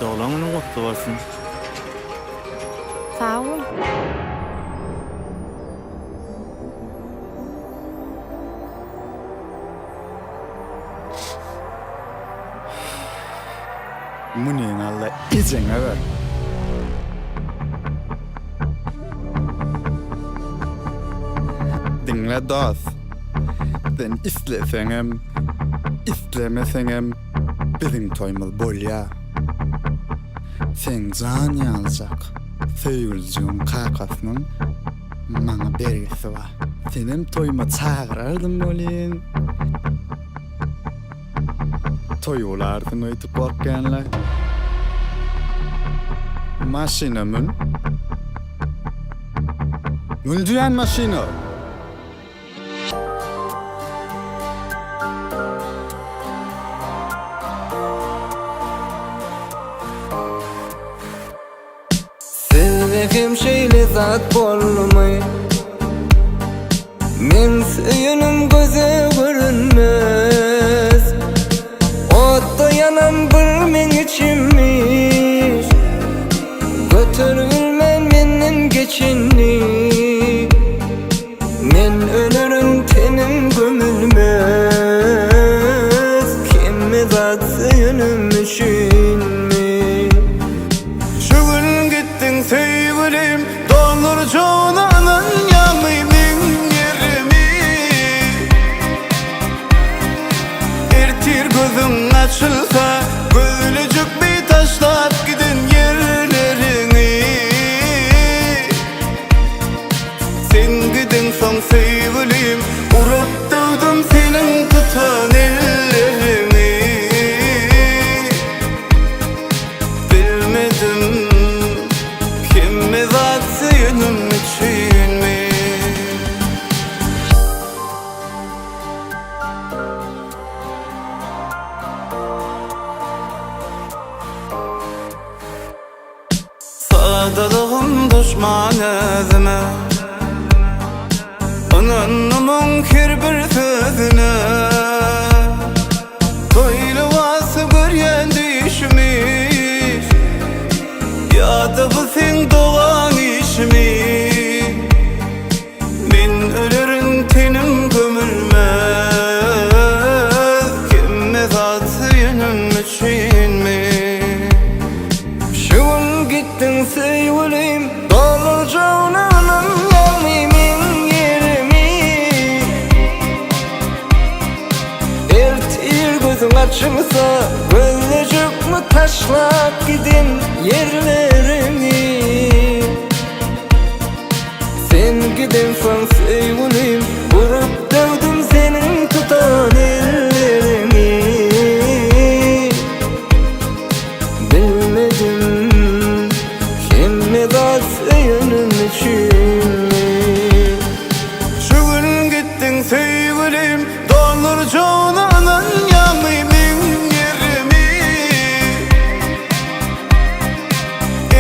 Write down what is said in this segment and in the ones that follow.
Doglan günüň gutly bolsun. Sag bol. Munyňy al-da ejeňe ber. Diňle dost. Sen isleseňem, islemeseňem biziň toýumyz bolýa. Seň jan ýalyjak söýgülijigiň kakasynyň maňa bergisi bar. Senem toýuma çagyrardym welin, Toý bolarsyň öýdüp gorkýanlar. Maşyna mün. Mün diýýän maşyna. Sizde hem şeýle zat boldumy? Meň söýenim göze görünmez Otda ýanan bir meň içimi Göter bilmen menden geçeni Men ölerin tenim gömülmez Hemme zat söýenim üçinmi? Şu gün gitdiň söýgülim Doldur jowzanyň ýaňy meň ýerimi Ertir gözüň açylsa Gözlejik bir taşlap giden ýerleriňi Sen gideňsoň söýgülim Urup döwdüm seniň tutan elleriňi Bilmedim hemme zat söýenim üçinmi. Sadalygym duşman özüme Ynandym oň her bir sözüne Toý lybasy görýän düýşümi Ýa-da bu seň dogan işimi Men ölerin tenim gömülmez Hemme zat söýenim üçinmi Şu gün gitdiň söýgülim Dolar jowlanam ýagny meň ýerimi Ertir gözüň açylsa Gözlejekmi taşlap giden ýerleriňi Sen gidensoň söýgülim Urup döwdüm seniň tutan elleriňi Bilmedim hemme zat söýenim üçinmi. Şu gün gitdiň söýgülim Doldur jowzanyň ýaňy meň ýerimi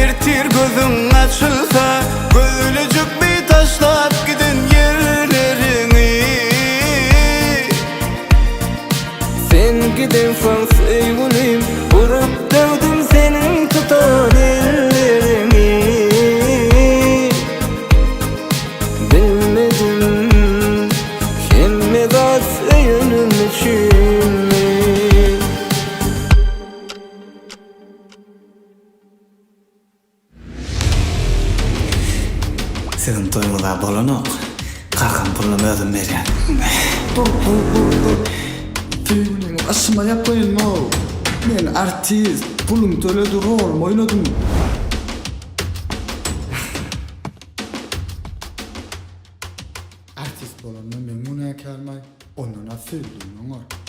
Ertir gözüň açylsa Gözlejik bir taşlap giden ýerleriňi Sen gidensoň söýgülim Urup döwdüm seniň tutan elleriňi Bilmedim hemme zat söýenim üçinmi. Siziň toýuňyz-a bolanok. Kakam pulunam özüm berýän. Dur, dur, dur, dur. Söýgüliňi başyma ýapaýyn-ow. Men artist, pulum töledi, rolumy oýnadym. Artist bolanda men günäkärmaý, ondan-a söýgüliň oňar.